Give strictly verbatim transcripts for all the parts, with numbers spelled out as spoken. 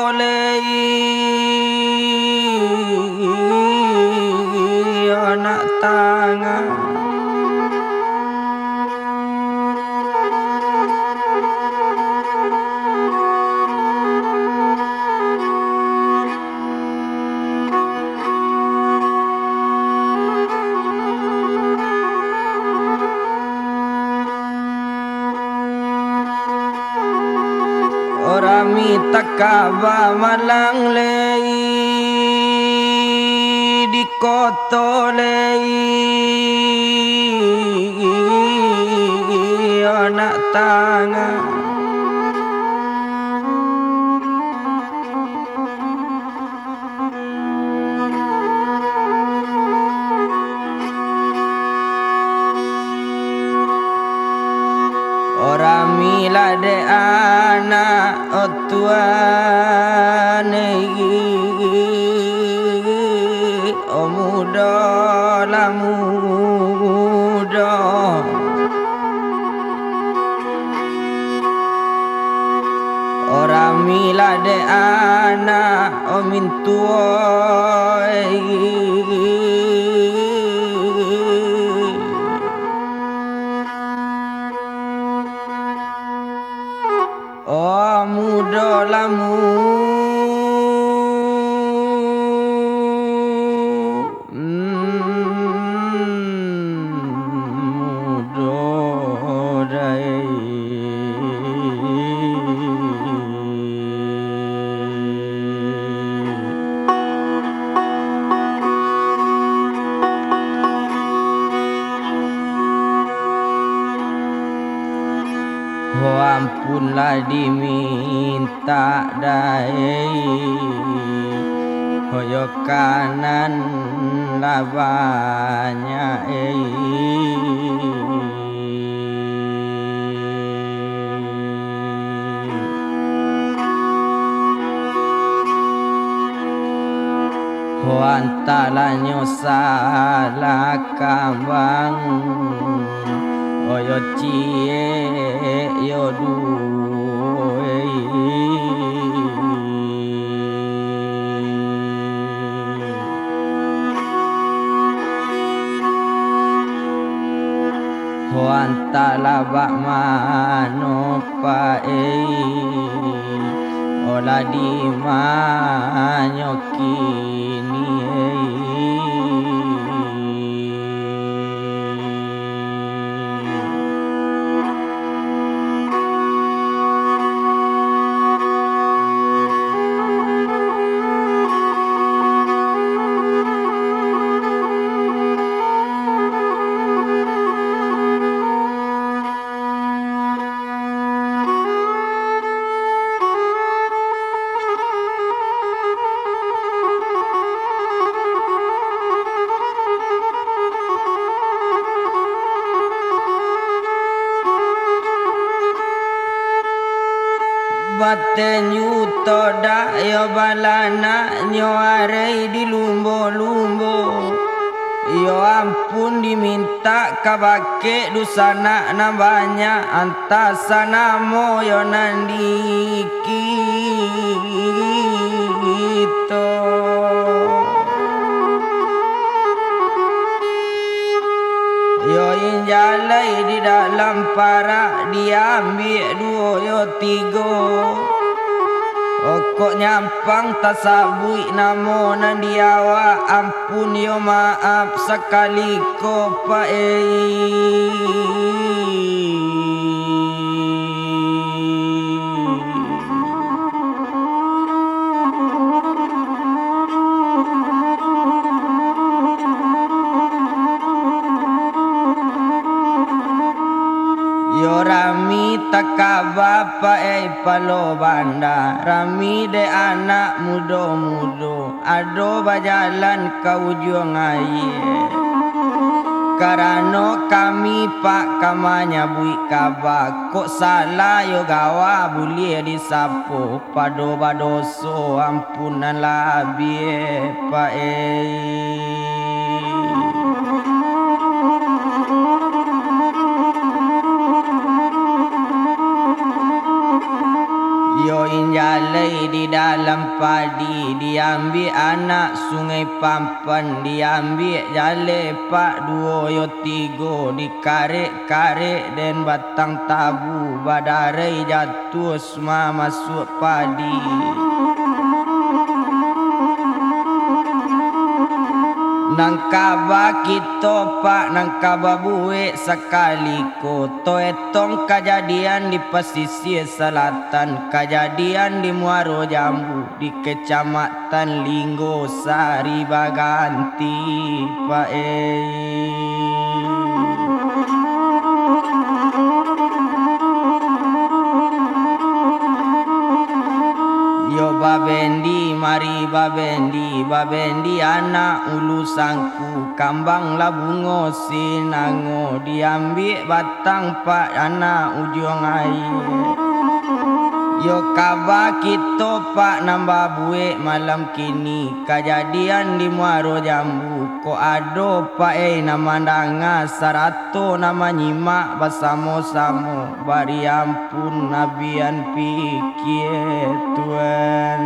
Lei anak tangah. Rami takaba malang lei di koto lei anak tangah. Rami lah dek anak tuan, o mudo lah mudo. Rami lah dek anak o mintuo. O mudo lah mu-, mm, mudo dai. Ho ampun lah dimintak dai, ho yo kanan lah banyak ei. Ho antalahnyo salah kambang, o yo ciek yo duo ei. Ho antahlah bak mano paei, o lah di manyo kini ei. Bateh nyuto dak yo balanaknyo arei di lumbo-lumbo. Yo ampun dimintak ka bakeh dunsanak nan banyak, antah sanamo yo nan di kito. Yo injalai di dalam parak, diambiak duo yo tigo. Okok nyampang tasabuik namo nan di awak, ampun yo maaf sakali ko paei. Yo rami takaba paei palo banda, rami dek anak mudo-mudo. Ado bajalan ka ujuang aia. Karano kami pak ka manyabuik kaba, kok salah yo gawa buliah disapo, pado badoso ampunan labiah, Pak ei. Yo inja Jalai di dalam padi, diambiak anak Sungai Pampan, diambiak jalai pak duo yo tigo, dikarek-karek den batang tabu, badarai jatuah suma masuak padi. Nan kaba kito pak, nan kaba buek sakali ko, to etong kajadian di pasisia salatan, kajadian di Muaro Jambu, di Kecamatan Linggo Sari Baganti, Pak, eh. Yo babendi, mari babendi, babendi anak ulu sangku, kambang lah bungo sinango, diambiak batang pak anak ujuang aia. Yo kaba kito pak nan babuek malam kini, kajadian di Muaro Jambu, kok ado pak ei nan mandanga sarato nan manyimak basamo-samo, bari ampun abian pikia, Tuan.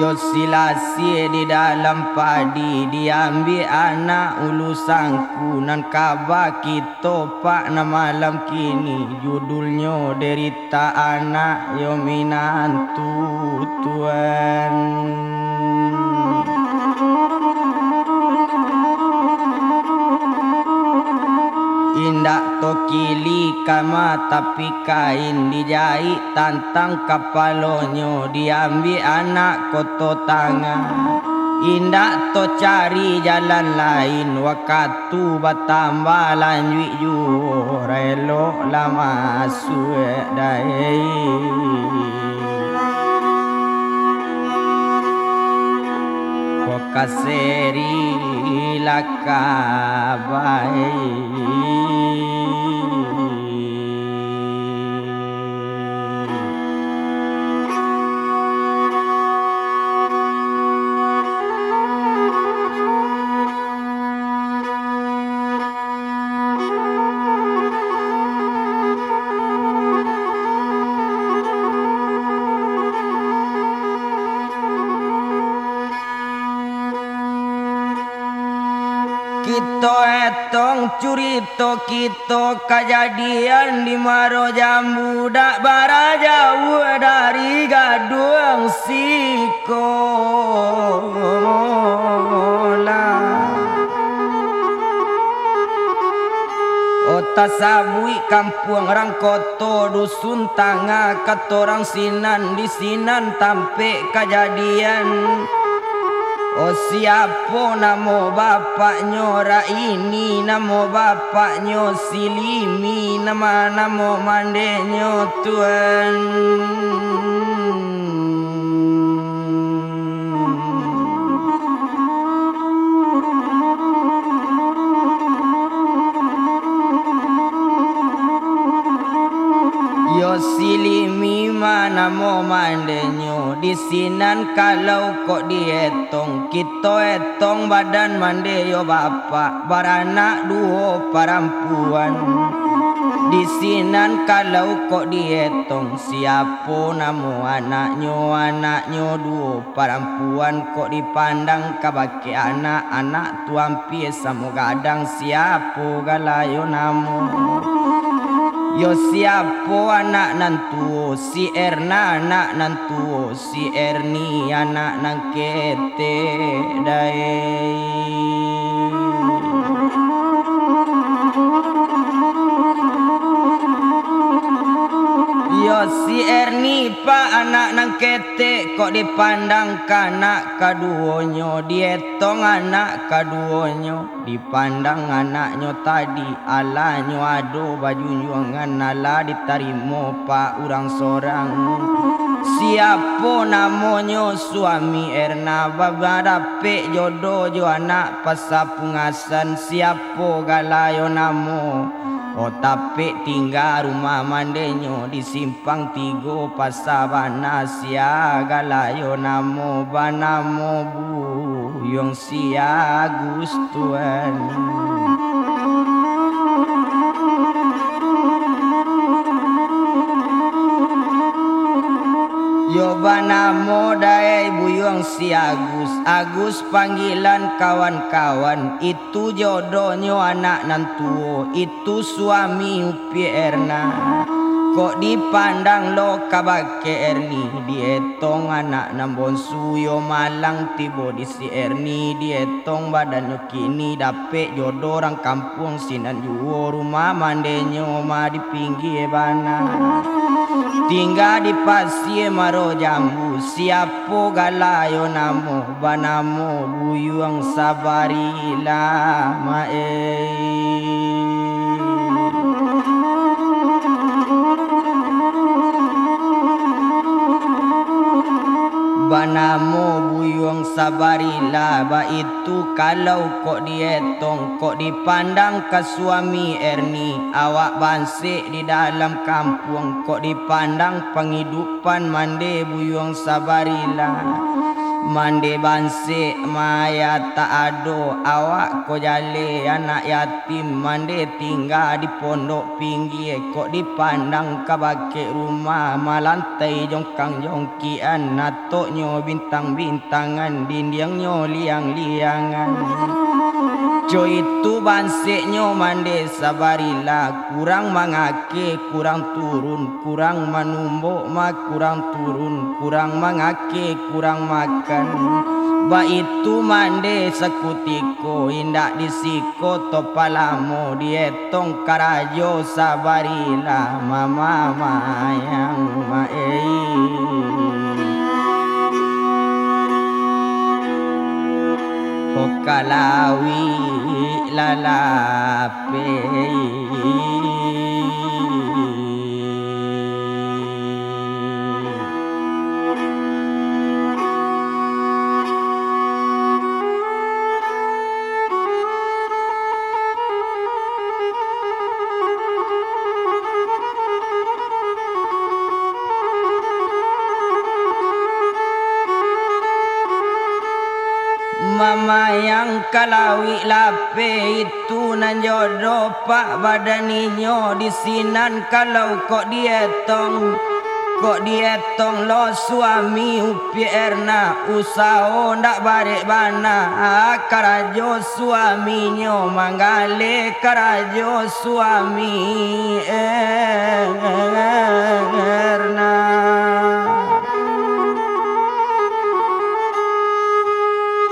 Yo silasia di dalam padi, diambiak anak ulu sangku, nan kaba kito pak nan malam kini, judulnyo Derita Anak Yo Minantu, Tuan. Indak to kili kama, tapi kain dijaik tantang kapalonyo, diambiak anak Koto Tangah. Indak to cari jalan lain, wakatu batambah lanjuik juo, elok lah masuak dai. Kok kaseri lah kabai. Kito etong curito kito kajadian di Muaro Jambu, dak bara jauah dari gaduang sikolah. Oh, tasabuik kampuang rang koto dusun tangah, kato rang sinan, di sinan tampek kajadian. Oh, siapo namo bapaknyo? Rak ini namo bapaknyo, si Limi nama namo mandenyo, Tuan. Yo si Limi ma namo mandenyo, di sinan kalau kok dietong, kito etong badan mande yo bapak, baranak duo parampuan. Di sinan kalau kok dietong, siapo namo anaknyo? Anaknyo duo parampuan, kok dipandang kabake anak, anak tu ampia samo gadang, siapo galayo namo? Yo siapo anak nan tuo? Si Erna anak nan tuo, si Erni anak nan ketek, dai. Yo si Erni pak anak nan ketek, kok dipandang ka anak kaduonyo, dietong anak kaduonyo, dipandang anaknyo tadi, alah nyo ado bajunjuangan, alah ditarimo pak urang sorang. Siapo namonyo? Suami Erna ba-, badapek jodoh jo anak pasapungasan, siapo galayo namo? Oh, tapek tingga rumah mandenyo di Simpang Tigo Pasa Bana, sia galayo namo? Banamo Bu-, Buyuang si Agus tuan. Yo banamo dayai Buyuang si Agus, Agus panggilan kawan-kawan, itu jodohnyo anak nan tuo, itu suami Upiak Erna. Kok dipandang lo kabake Erni, dietong anak nan bonsu yo malang tibo di si Erni, dietong badannyo kini dapek jodoh urang kampuang sinan juo, rumah mandenyo mah di pinggie bana. Tingga di pasie Maro Jambu, siapo gala yo namo, banamo Buyuang Sabarilah, maei. Banamo Buyuang Sabarilah, baitu kalau kok dietong, kok dipandang ka suami Erni, awak bansek di dalam kampuang, kok dipandang pangidupan mande Buyuang Sabarilah. Mande bansek maya tak ado, awak ko jaleh anak yatim, mande tingga di pondok pinggie, kok dipandang kabake rumah, malantai jongkang-jongkian, atoknyo bintang-bintangan, dindiangnyo liang-liangan. Co itu banseknyo mande Sabarilah, kurang mangake, kurang turun, kurang manumbok mah, kurang turun, kurang mangake, kurang makan. Baitu mande sakutiko, indak di siko topa lamo, dietong karajo Sabarilah, mama mayang maei. Ko kalawik lalapeh. Mamayang kalawik lapeh itu nan jodoh pak badan inyo di sinan kalau kok dietong, kok dietong lo suami Upiak Erna, usaho ndak barek bana, karajo suaminyo manggaleh karajo suami Erna.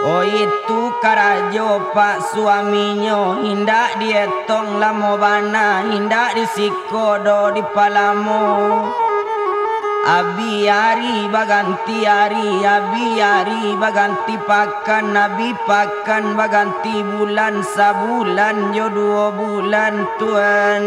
Oh itu karajo pak suaminyo, indak dietong lamo bana, indak disiko doh dipalamo. Abi ari baganti ari, abi ari baganti pakan, abi pakan baganti bulan, sabulan jo duo bulan, tuan.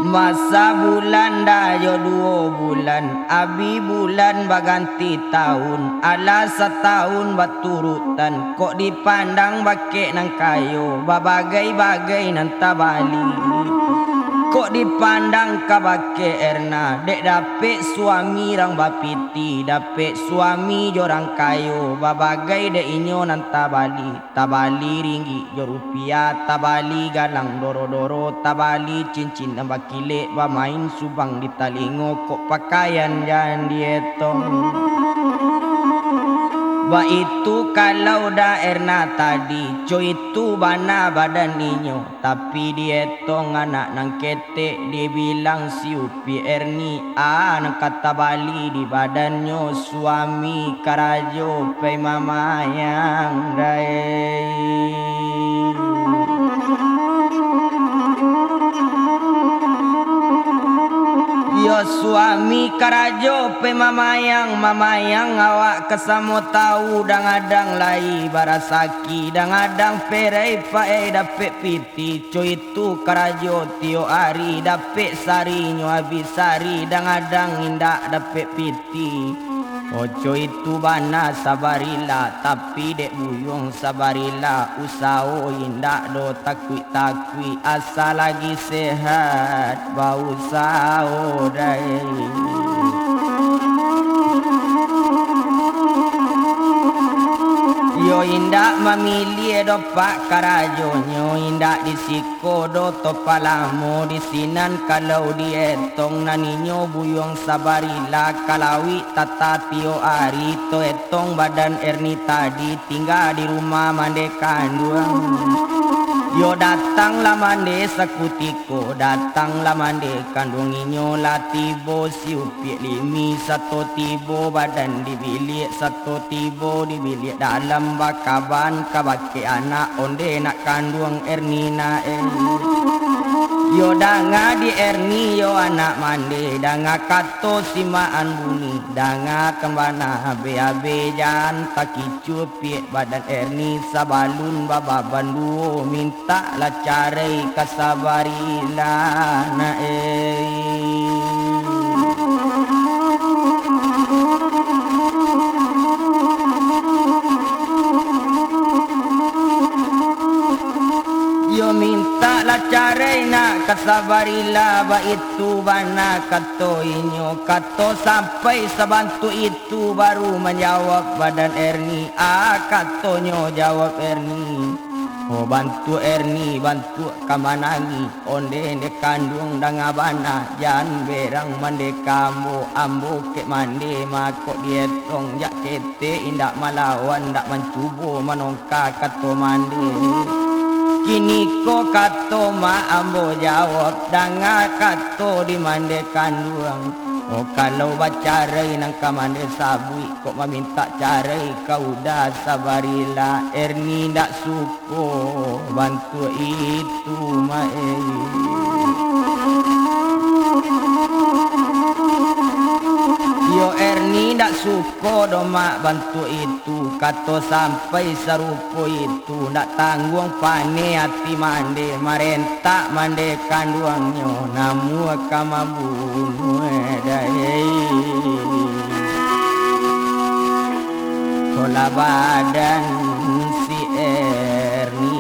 Masa bulan dah jo duo bulan, abi bulan baganti taun, alah sataun baturutan, kok dipandang bakeh nan kayo, babagai-bagai nan tabali. Kok dipandang ka bakeh Erna, dek dapek suami rang bapiti, dapek suami jo rang kayo, babagai dek inyo nan tabali. Tabali ringgik jo rupiah, tabali galang doro-doro, tabali cincin nan bakilek, bamain subang di talingo, kok pakaian jan dietong. Baitu kalau dah Erna tadi, co itu bana badan inyo, tapi dietong anak nan ketek, dibilang si Upi Erni, a nan ka tabali di badannyo suami karajo pai mamayang dai. Yo suami karajo pai mamayang, mamayang awak ka samo tau, dang adang lai barasaki, dang adang perai paai dapek piti, co itu karajo tiok ari, dapek sarinyo abih sari, dang adang indak dapek piti. Oco itu bana Sabarila, tapi dek buyuang Sabarila, usaho indak do takuik-takuik, asa lagi sehat, bausaho dai. Iyo indak mamiliah do pak karajonyo, indak di siko doh to palamo, di sinan kalau dietong nan inyo buyuang Sabarila, kalawik tata tiok ari, to etong badan Erni tadi tingga di rumah mande kanduang. Yo datanglah mande sakutiko, datanglah mande kanduang inyo lah tibo, si upiak limi sato tibo badan di biliak, sato tibo di biliak dalam bakaban kabake anak onde nak kanduang Ernina, eh. Yo danga di Erni, yo anak mande, danga kato simaan bunyi, danga kambana abe-abe jan takicuah piak badan Erni sabalun bababan duo, mintaklah carai ka Sabarila, nak, eh. Yo mintaklah carai nak ka Sabarila, baitu bana kato inyo, kato sampai sabantuak itu baru manjawab badan Erni, ah, katonyo jawab Erni. Oh, bantuak Erni, bantuak ka manangih, onde nde kanduang danga bana, jan berang mande ka ambo, ambo kek mande mako dietong jak ketek indak malawan, indak mancubo manongka kato mande. Kiniko kato mak ambo jawab, danga kato di mande kanduang. Oh, kalau bacarai nan ka mande sabuik, kok mamintak carai ka uda Sabarila, Erni ndak suko bantuak itu, mak, eh. Iyo, Erni ndak suko doh, mak, bantuak itu, kato sampai sarupo itu, ndak tangguang paneh ati mande, marentak mande kanduangnyo, namuah ka mambunuah, dai. Kolah badan si Erni.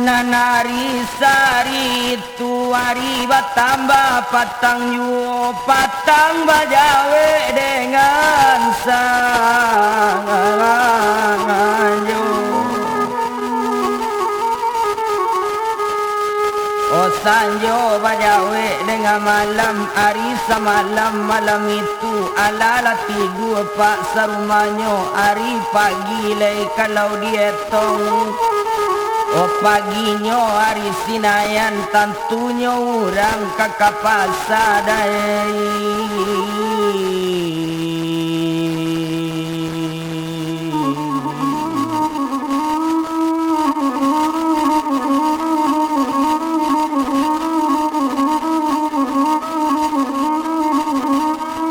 Nan ari sari tu ari batambah patang juo, patang bajawek dengan sanjo. Oh, sanjo bajawek dengan malam, ari samalam, malam itu alah lah tidua pak sarumahnyo, ari pagi lai kalau dietong. Oh, paginyo ari Sinayan, tantunyo urang ka, ka pasa, dai.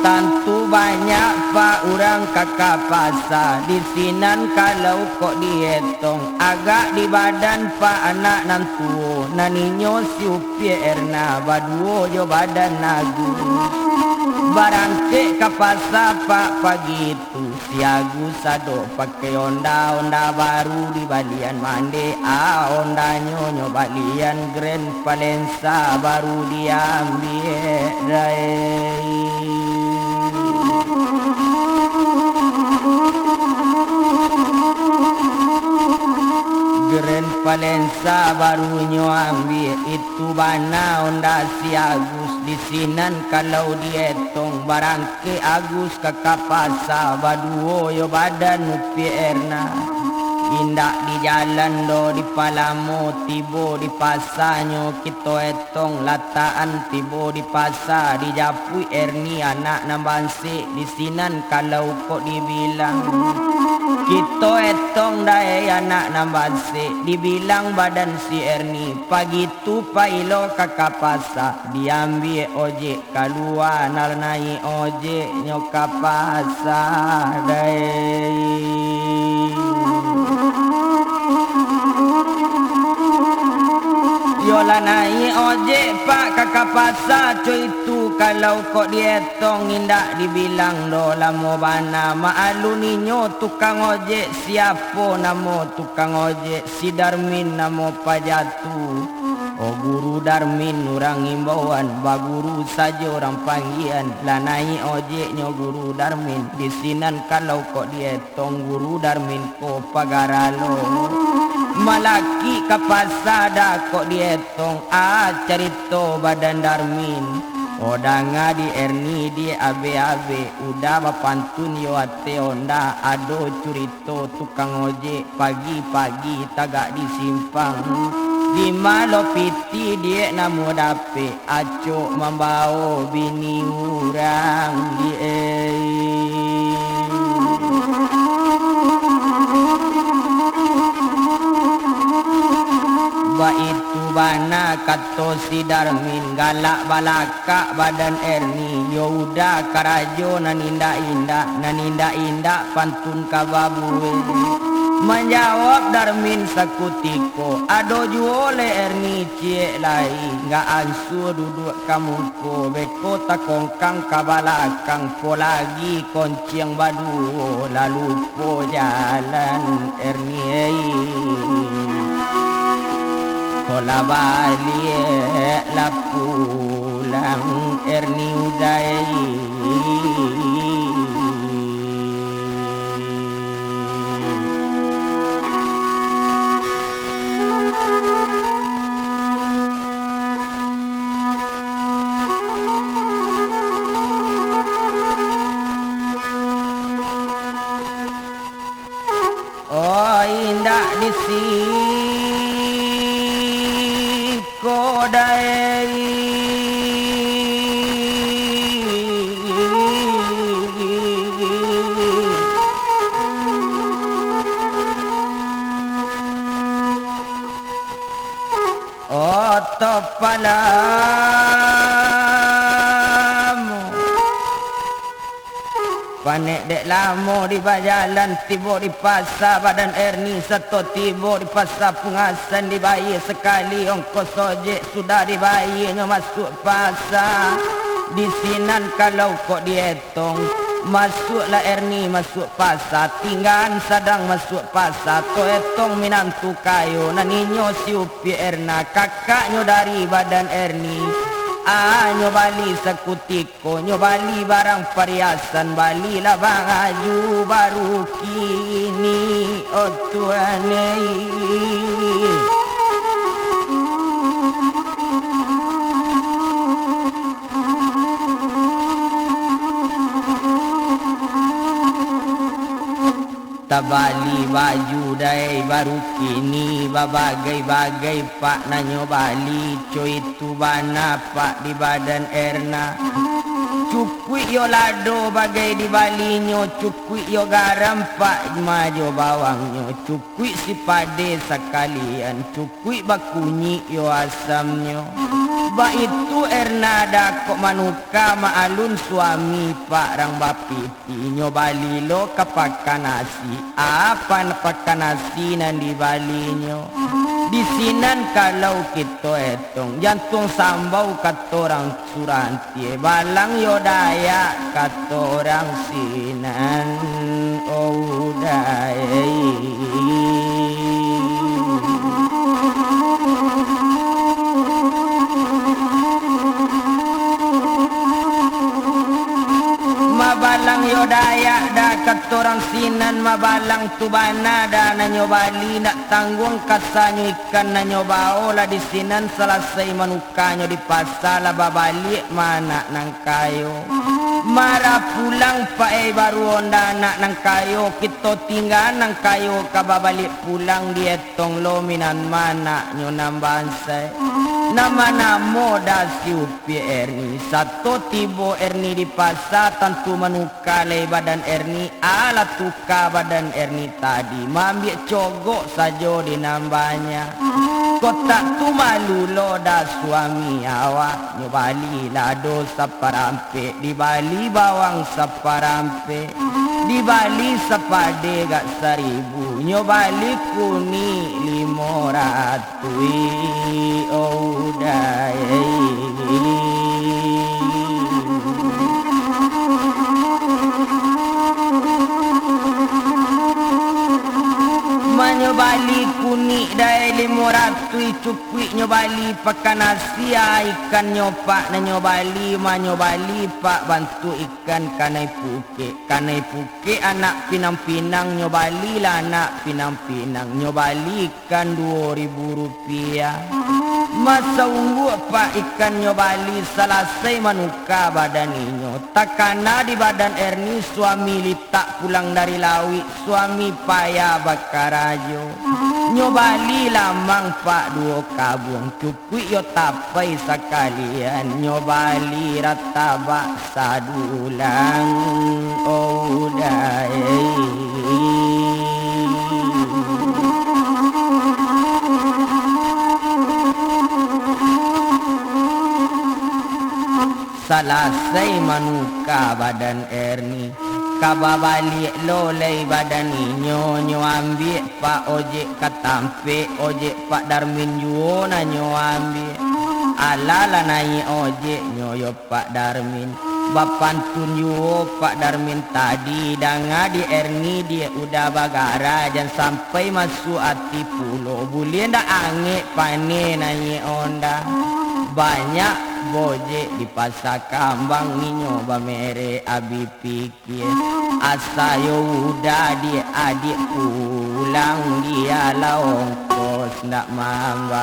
Tantu banyak pak urang ka, ka pasa, di sinan kalau kok dietong, agak di badan pak anak nan tuo, nan inyo si Upiak Erna baduo jo badan Agus. Barangkek ka pasa pak pagi tu, si Agus sadok pakai onda, onda baru dibalian mande, ah, ondanyo nyo balian Grand Valensa baru diambiak, dai. Grand Valensa baru nyo ambiak, itu bana onda si Agus, di sinan kalau dietong barang Kek Agus ka, ka pasa baduo jo badan Upiak Erna. Indak di jalan doh dipalamo, tibo di pasanyo kito etong latakan, tibo di pasa dijapuik Erni anak nan bansek, di sinan kalau kok dibilang. Kito etong dai anak nan basek, dibilang badan si Erni, pagi tu pailo ka kapasa, diambiak ojek kalua, nan naiak ojeknyo kapasa dai. Yo lah naiak ojek, Pak, ka kapasa, co itu kalau kok dietong indak dibilang doh, lamo bana. Maalun inyo tukang ojek, siapo namo tukang ojek? Si Darmin namo pajatu. Oh, Guru Darmin urang imbauan, baguru sajo urang panggian. Lah naiak ojeknyo Guru Darmin, di sinan kalau kok dietong Guru Darmin ko pagaralo. Malakik ka pasa dah kok dietong, ah, carito badan Darmin. Oh, danga di Erni di abe-abe, udah bapantun yo ate onda, ado curito. To tukang ojek pagi-pagi tagak di simpang. Di ma lo pitih diak namo dapek, acok mambao bini urang diak. Baitu bana kato si Darmin, galak balak kak badan Erni, yo udah karajo nan indak-indak, nan indak-indak pantun ka babuek. Manjawab Darmin sakutiko, ado juo le Erni ciek lai, nggak ansua duduak ka muko, beko takongkang ka balakang, po lagi konciang baduo, lalu po jalan Erni ei. Ko lah baliak lah pulang Erni Udai. Oh, indak di siko dai. Oh, topalamu. Panek dek lamo di bajalan, tibo di pasa badan Erni, sato tibo di pasa Pungasan, dibayia sakali ongkos ojek, sudah dibayianyo masuak pasa. Di sinan kalau kok dietong, masuaklah Erni masuak pasa, tinggaan sadang masuak pasa, to etong minantu kayo, nan inyo si Upiak Erna, kakaknyo dari badan Erni, anyo bali sakutik. Ko nyo bali barang pariasan, balilah baju baru kini, oh Tuhan ei. Tabali baju dai baru kini, babagai-bagai pak nan nyo bali, co itu bana pak di badan Erna. Cukuik yo lado bagai dibalinyo, cukuik yo garam pak ma jo bawangnyo, cukuik si pade sakalian, cukuik bakunyik yo asamnyo. Baitu Erna dakok manuka maalun suami pak rang bapi. Inyo bali lo ka pakan nasi, apan pakan nasi nan dibalinyo. Di sinan kalau kito etong, jantuang sambau kato rang Surantie, balang yo Dayak kato rang sinan, oh Dayak. Mabalang yo Dayak da, kato rang sinan, mabalang tu bana da, nan nyo bali ndak tangguang kasanyo ikan nan nyo bao, lah di sinan salasai manukanyo di pasa, lah babaliak ma anak nan kayo. Marah pulang pak ei baru onda anak nan kayo, kito tingga nan kayo ka babaliak pulang di Tong lo minan ma anaknyo nan bansaik. Nama-namo dah si Upiak Erni. Sato tibo Erni di pasa, tantu manuka lai badan Erni. Alah tuka badan Erni tadi, maambiak cogok sajo di nan banyak. Kok tak tu malu lo dah suami awak. Nyo bali lado saparampek, dibali bawang saparampek, dibali sapadeh gak saribu, nyo bali kunik limo ratuih, oh dai. Manyo bali kunik dai limo ratuih, cukuik nyo bali pakan Asia, ikan nyo pak nan nyo bali, manyo bali pak bantuak ikan kanai pukek, kanai pukek anak pinang-pinang, nyo balilah anak pinang-pinang, nyo bali ikan duo ribu rupiah. Masaungguak pak ikan nyo bali, salasai manuka badan inyo, takana di badan Erni suami litak pulang dari lauik, suami payah bakarajo. Nyo bali lamang pak duo kabuang, cukuik yo tapai sakalian, nyo bali ratabak sadulang, oh dai. Salasai manuka badan Erni, ka babaliak lo lai badan inyo, nyo ambiak pak ojek ka tampek, ojek pak Darmin juo nan nyo ambiak. Alah lah naiak ojek nyo yo pak Darmin, bapantun juo pak Darmin tadi, danga di Erni diak udah bagara, jan sampai masuak ati pulo, buliah ndak angek paneh naiak onda. Banyak bojek di Pasa Kambang, inyo bamerek abih pikir. Asa yo udah diak adiak pulang, dialah ongkos ndak mambang.